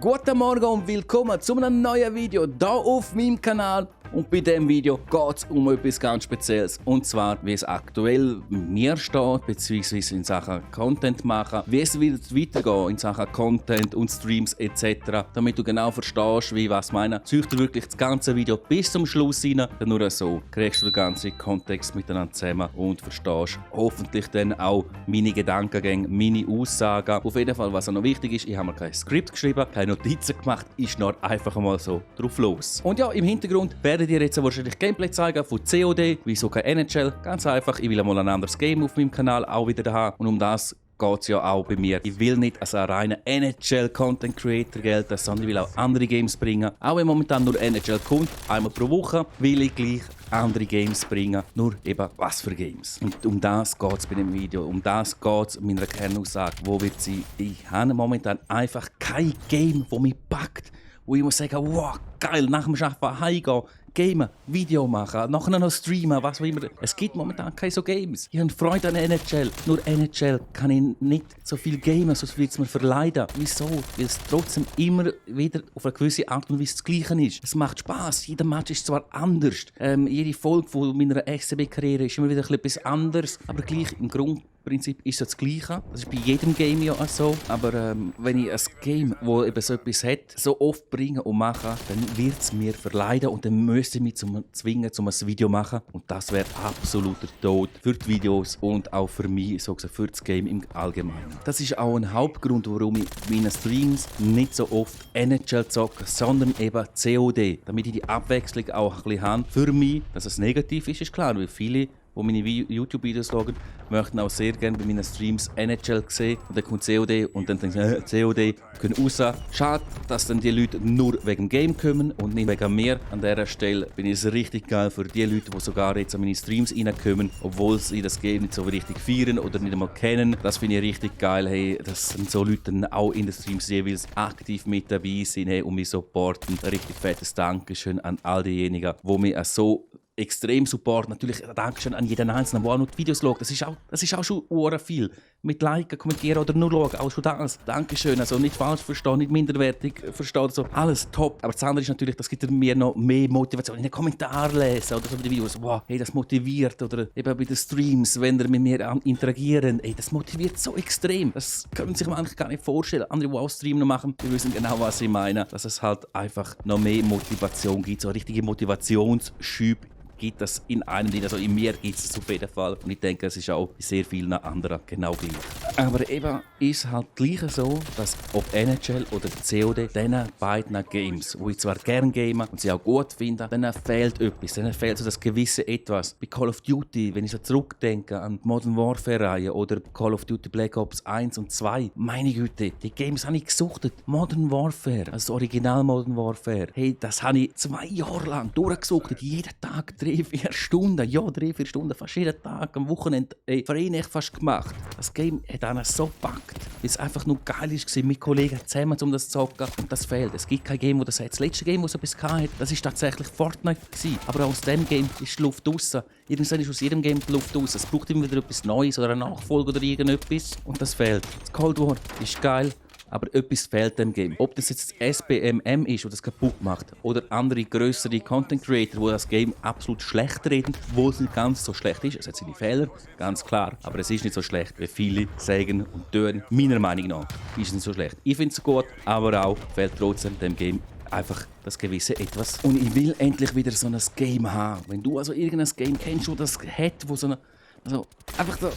Guten Morgen und willkommen zu einem neuen Video hier auf meinem Kanal. Und bei diesem Video geht es um etwas ganz Spezielles. Und zwar, wie es aktuell mir steht, beziehungsweise in Sachen Content machen, wie es wird weitergehen in Sachen Content und Streams etc. Damit du genau verstehst, wie was meine. Such dir wirklich das ganze Video bis zum Schluss rein. Denn nur so kriegst du den ganzen Kontext miteinander zusammen und verstehst hoffentlich dann auch meine Gedankengänge, meine Aussagen. Auf jeden Fall, was auch noch wichtig ist, ich habe mir kein Skript geschrieben, keine Notizen gemacht, ich nur einfach mal so drauf los. Und ja, im Hintergrund werde ich dir jetzt wahrscheinlich Gameplay zeigen von COD, wieso kein NHL. Ganz einfach, ich will einmal ein anderes Game auf meinem Kanal auch wieder haben. Und um das geht es ja auch bei mir. Ich will nicht als ein reiner NHL-Content Creator gelten, sondern ich will auch andere Games bringen. Auch wenn momentan nur NHL kommt, einmal pro Woche, will ich gleich andere Games bringen. Nur eben, was für Games. Und um das geht es bei dem Video. Um das geht es in meiner Kernaussage. Wo wird sie? Ich habe momentan einfach kein Game, das mich packt. Wo ich muss sagen, wow, geil, nach dem Arbeiten heimgehen, gamen, Video machen, nachher noch streamen, was auch immer. Es gibt momentan keine so Games. Ich habe Freude an NHL. Nur NHL kann ich nicht so viel gamen, sonst wird es mir verleiden. Wieso? Weil es trotzdem immer wieder auf eine gewisse Art und Weise das Gleiche ist. Es macht Spass. Jeder Match ist zwar anders. Jede Folge von meiner SCB-Karriere ist immer wieder etwas anderes, aber gleich im Grundprinzip ist es das Gleiche. Das ist bei jedem Game ja auch so. Aber wenn ich ein Game, das eben so etwas hat, so oft bringe und mache, dann wird es mir verleiden und dann müsste ich mich zwingen, um ein Video zu machen. Und das wäre absoluter Tod für die Videos und auch für mich, so gesagt, für das Game im Allgemeinen. Das ist auch ein Hauptgrund, warum ich in meinen Streams nicht so oft NHL zocke, sondern eben COD. Damit ich die Abwechslung auch ein bisschen habe. Für mich, dass es negativ ist klar, weil viele, die meine YouTube-Videos schauen, möchten auch sehr gerne bei meinen Streams NHL sehen. Und dann kommt COD und dann denken sie, COD, können raus. Schade, dass dann die Leute nur wegen dem Game kommen und nicht wegen mir. An dieser Stelle bin ich es richtig geil für die Leute, die sogar jetzt an meine Streams reinkommen, obwohl sie das Game nicht so richtig feiern oder nicht einmal kennen. Das finde ich richtig geil, hey, dass so Leute dann auch in den Streams jeweils aktiv mit dabei sind, hey, und mich supporten. Ein richtig fettes Dankeschön an all diejenigen, die mich so extrem Support. Natürlich Dankeschön an jeden Einzelnen, der auch noch die Videos schaut. Das ist auch schon viel. Mit Liken, Kommentieren oder nur schauen. Auch schon das. Dankeschön. Also nicht falsch verstehen, nicht minderwertig verstehen. Also alles top. Aber das andere ist natürlich, das gibt mir noch mehr Motivation. In den Kommentaren lesen oder so bei den Videos. Wow, hey, das motiviert. Oder eben bei den Streams, wenn ihr mit mir interagieren. Hey, das motiviert so extrem. Das können sich man eigentlich gar nicht vorstellen. Andere, die auch Streamen machen, die wissen genau, was ich meine. Dass es halt einfach noch mehr Motivation gibt. So ein richtiger Motivationsschub gibt das in einem, also in mir gibt es auf jeden Fall. Und ich denke, es ist auch bei sehr vielen anderen genau gleich. Aber eben ist halt gleich so, dass ob NHL oder COD, diesen beiden Games, wo ich zwar gerne game und sie auch gut finde, dann fehlt etwas. Dann fehlt so das gewisse Etwas. Bei Call of Duty, wenn ich so zurückdenke an die Modern Warfare-Reihe oder Call of Duty Black Ops 1 und 2, meine Güte, die Games habe ich gesuchtet. Modern Warfare, also das Original Modern Warfare, hey, das habe ich 2 Jahre lang durchgesuchtet, jeden Tag 3-4 Stunden, ja 3-4 Stunden, fast jeden Tag, am Wochenende, Freien fast gemacht. Das Game hat einen so gepackt, weil es einfach nur geil war, mit Kollegen zusammen, um das zu zocken. Und das fehlt. Es gibt kein Game, das hat. Das letzte Game, das so etwas hatte, das war tatsächlich Fortnite gewesen. Aber aus dem Game ist die Luft raus. Irgendwann ist aus jedem Game die Luft raus. Es braucht immer wieder etwas Neues oder eine Nachfolge oder irgendetwas. Und das fehlt. Das Cold War ist geil. Aber etwas fehlt dem Game. Ob das jetzt das SBMM ist, das das kaputt macht, oder andere grössere Content Creator, die das Game absolut schlecht reden, obwohl es nicht ganz so schlecht ist. Es hat seine Fehler, ganz klar. Aber es ist nicht so schlecht, wie viele sagen und tun. Meiner Meinung nach ist es nicht so schlecht. Ich finde es gut, aber auch fehlt trotzdem dem Game einfach das gewisse Etwas. Und ich will endlich wieder so ein Game haben. Wenn du also irgendein Game kennst, das hat, wo so eine... Also einfach so...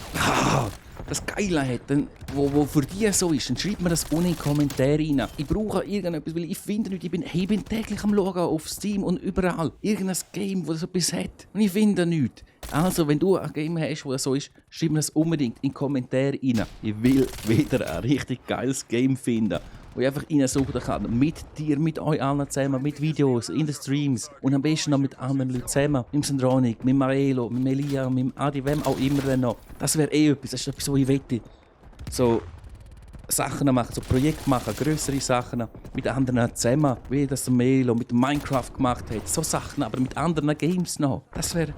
das Geile hat, wo für dich so ist, dann schreibt mir das unten in die Kommentare rein. Ich brauche irgendetwas, weil ich finde nicht, ich bin täglich am Schauen auf Steam und überall. Irgendein Game, das so etwas hat. Und ich finde nichts. Also, wenn du ein Game hast, das so ist, schreib mir das unbedingt in die Kommentare rein. Ich will wieder ein richtig geiles Game finden, wo ich einfach reinsuchen kann. Mit dir, mit euch allen zusammen, mit Videos, in den Streams. Und am besten noch mit anderen Leuten zusammen. Mit Sandronik, mit Marelo, mit Melia, mit Adi, wem auch immer noch. Das wäre etwas, das ist etwas, was ich wette. So Sachen machen, so Projekte machen, grössere Sachen mit anderen zusammen. Wie das Melo mit Minecraft gemacht hat. So Sachen, aber mit anderen Games noch. Das wäre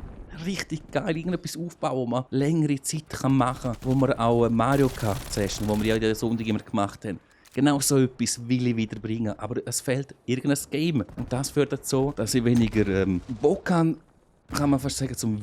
richtig geil, irgendetwas aufbauen, wo man längere Zeit machen kann. Wo wir auch Mario Kart Session, wo wir ja in der Sonntag immer gemacht haben. Genau so etwas will ich wieder bringen, aber es fehlt irgendein Game. Und das führt dazu, dass ich weniger Bock habe, kann man fast sagen, zum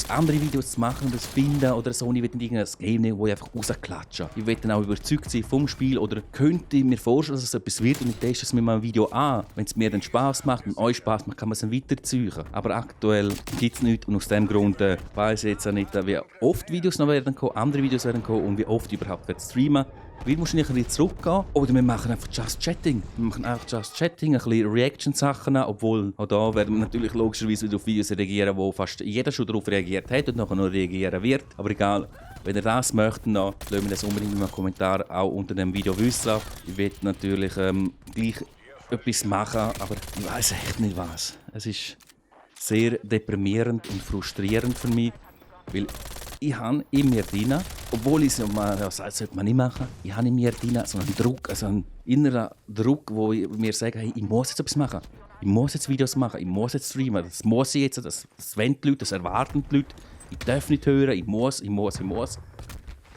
andere Videos zu machen oder zu finden oder so. Und ich will nicht irgendein Game nehmen, wo ich einfach rausklatschen. Ich will dann auch überzeugt sein vom Spiel oder könnte mir vorstellen, dass es etwas wird und ich teste es mit meinem Video an. Wenn es mir dann Spass macht und euch Spass macht, kann man es dann weiterziehen. Aber aktuell gibt es nichts und aus diesem Grund weiss ich jetzt auch nicht, wie oft Videos noch werden kommen, andere Videos werden kommen und wie oft ich überhaupt streamen. Wir müssen ein bisschen zurückgehen. Oder wir machen einfach Just Chatting. Wir machen einfach Just Chatting, ein bisschen Reaction-Sachen, obwohl auch da werden wir natürlich logischerweise wieder auf Videos reagieren, wo fast jeder schon darauf reagiert hat und nachher noch reagieren wird. Aber egal, wenn ihr das möchtet, dann lasst mir das unbedingt in einem Kommentar auch unter dem Video wissen. Ich werde natürlich gleich etwas machen, aber ich weiß echt nicht was. Es ist sehr deprimierend und frustrierend für mich, weil ich habe in mir drin, obwohl ich es das sollte man nicht machen, ich habe in mir drin so einen Druck, also einen inneren Druck, wo ich mir sage, hey, ich muss jetzt etwas machen. Ich muss jetzt Videos machen, ich muss jetzt streamen, das muss ich jetzt, das wollen die Leute, das erwarten die Leute. Ich darf nicht hören, ich muss.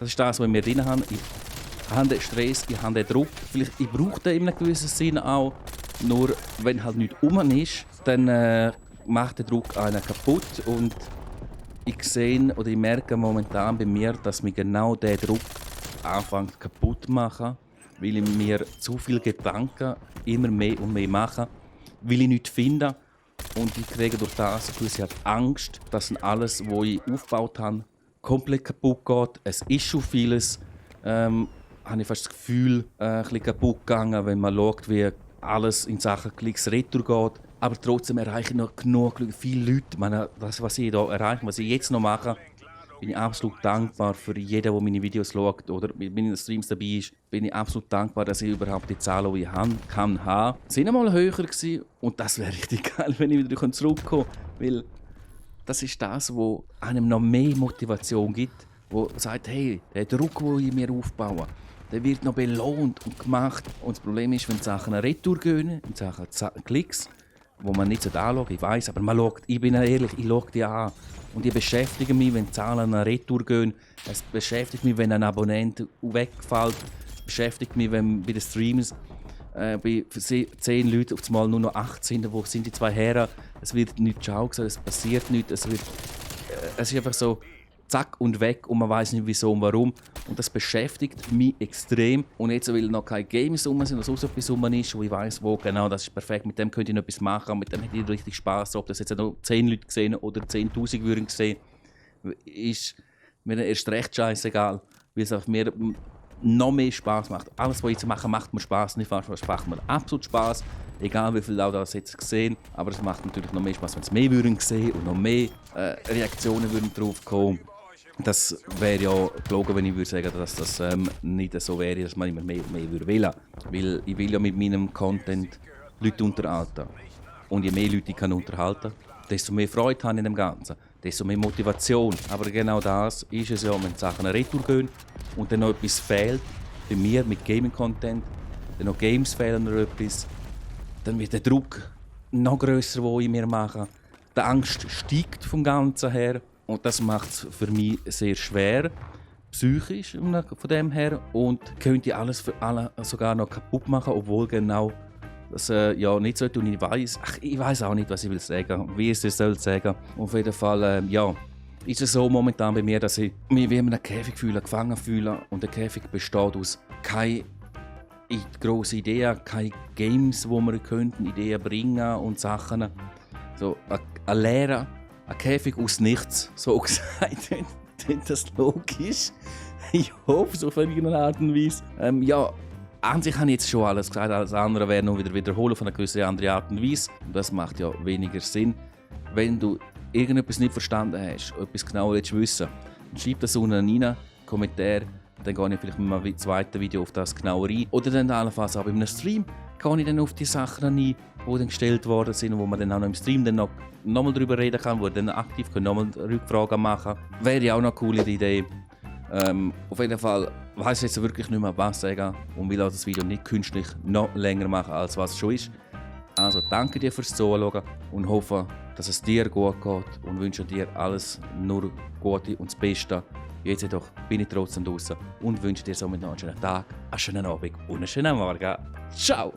Das ist das, was ich in mir drin habe. Ich habe den Stress, ich habe den Druck. Vielleicht, ich brauche den in einem gewissen Sinne auch. Nur wenn halt nichts rum ist, dann macht der Druck einen kaputt. Und ich sehe oder ich merke momentan bei mir, dass mir genau der Druck anfängt kaputt zu machen, weil ich mir zu viele Gedanken immer mehr und mehr mache, weil ich nichts finde. Und ich kriege durch das eine gewisse Angst, dass alles, was ich aufgebaut habe, komplett kaputt geht. Es ist schon vieles, habe ich fast das Gefühl, ein bisschen kaputt gegangen, wenn man schaut, wie alles in Sachen Klicks retour geht. Aber trotzdem erreiche ich noch genug viele Leute. Ich meine, das, was ich hier erreiche, was ich jetzt noch mache, bin ich absolut dankbar für jeden, der meine Videos schaut oder mit meinen Streams dabei ist. Bin ich absolut dankbar, dass ich überhaupt die Zahlen, die ich haben. Sind einmal höher gewesen. Und das wäre richtig geil, wenn ich wieder zurückkomme. Weil das ist das, was einem noch mehr Motivation gibt. Wo sagt, hey, der Druck, den ich mir aufbaue, der wird noch belohnt und gemacht. Und das Problem ist, wenn die Sachen retour gehen, in Sachen Klicks, wo man nicht anschaut, ich weiß, aber man schaut, ich bin ehrlich, ich schaue die an. Und ich beschäftige mich, wenn die Zahlen retour gehen. Es beschäftigt mich, wenn ein Abonnent wegfällt. Es beschäftigt mich, wenn bei den Streams bei 10 Leuten auf einmal nur noch 8 sind. Wo sind die 2 Herren? Es wird nichts geschaut, es passiert nichts. Es ist einfach so zack und weg und man weiß nicht wieso und warum. Und das beschäftigt mich extrem. Und jetzt, weil noch keine Games rum sind oder sonst etwas rum ist, wo ich weiss, wo genau, das ist perfekt, mit dem könnte ich noch etwas machen, mit dem hätte ich richtig Spass. Ob das jetzt noch 10 Leute gesehen oder 10'000 würden sehen, ist mir erst recht scheißegal, weil es auf mir noch mehr Spass macht. Alles, was ich jetzt mache, macht mir Spass. Nicht falsch, es macht mir absolut Spass. Egal wie viele Leute das jetzt sehen. Aber es macht natürlich noch mehr Spass, wenn es mehr würden sehen und noch mehr Reaktionen würden drauf kommen. Das wäre ja gelogen, wenn ich würde sagen, dass das nicht so wäre, dass man immer mehr und mehr würde wählen. Weil ich will ja mit meinem Content Leute unterhalten. Und je mehr Leute ich kann unterhalten, desto mehr Freude habe ich in dem Ganzen. Desto mehr Motivation. Aber genau das ist es ja, wenn die Sachen retour gehen und dann noch etwas fehlt, bei mir mit Gaming-Content, dann noch Games fehlen oder etwas, dann wird der Druck noch grösser, den ich mir mache. Die Angst steigt vom Ganzen her und das macht es für mich sehr schwer, psychisch von dem her, und könnte alles für alle sogar noch kaputt machen, obwohl genau das ja nicht so tun. Ich weiß auch nicht, was ich will sagen, wie ich es soll sagen. Auf jeden Fall, ja, ist es so momentan bei mir, dass ich mich wie in einem Käfig fühle, gefangen fühle, und der Käfig besteht aus keine grosse Ideen, keine Games, wo wir könnten Ideen bringen und Sachen. So ein leerer, ein Käfig aus nichts, so gesagt. Klingt das logisch? Ich hoffe es auf irgendeine Art und Weise. Ja, an sich habe ich jetzt schon alles gesagt, alles andere wäre noch wieder wiederholen von einer gewissen anderen Art und Weise. Und das macht ja weniger Sinn. Wenn du irgendetwas nicht verstanden hast, etwas genauer wissen willst, dann schreib das unten rein, Kommentar. Dann gehe ich vielleicht mit einem zweiten Video auf das genauer ein. Oder dann allenfalls auch bei einem Stream gehe ich dann auf die Sachen ein, die dann gestellt worden sind und wo man dann auch noch im Stream dann noch mal darüber reden kann, wo dann aktiv nochmal Rückfragen machen kann. Wäre ja auch noch eine coole Idee. Auf jeden Fall weiss ich jetzt wirklich nicht mehr, was sagen, und will auch das Video nicht künstlich noch länger machen, als was es schon ist. Also danke dir fürs Zuschauen und hoffe, dass es dir gut geht, und wünsche dir alles nur Gute und das Beste. Jetzt jedoch bin ich trotzdem draußen und wünsche dir somit noch einen schönen Tag, einen schönen Abend und einen schönen Morgen. Ciao!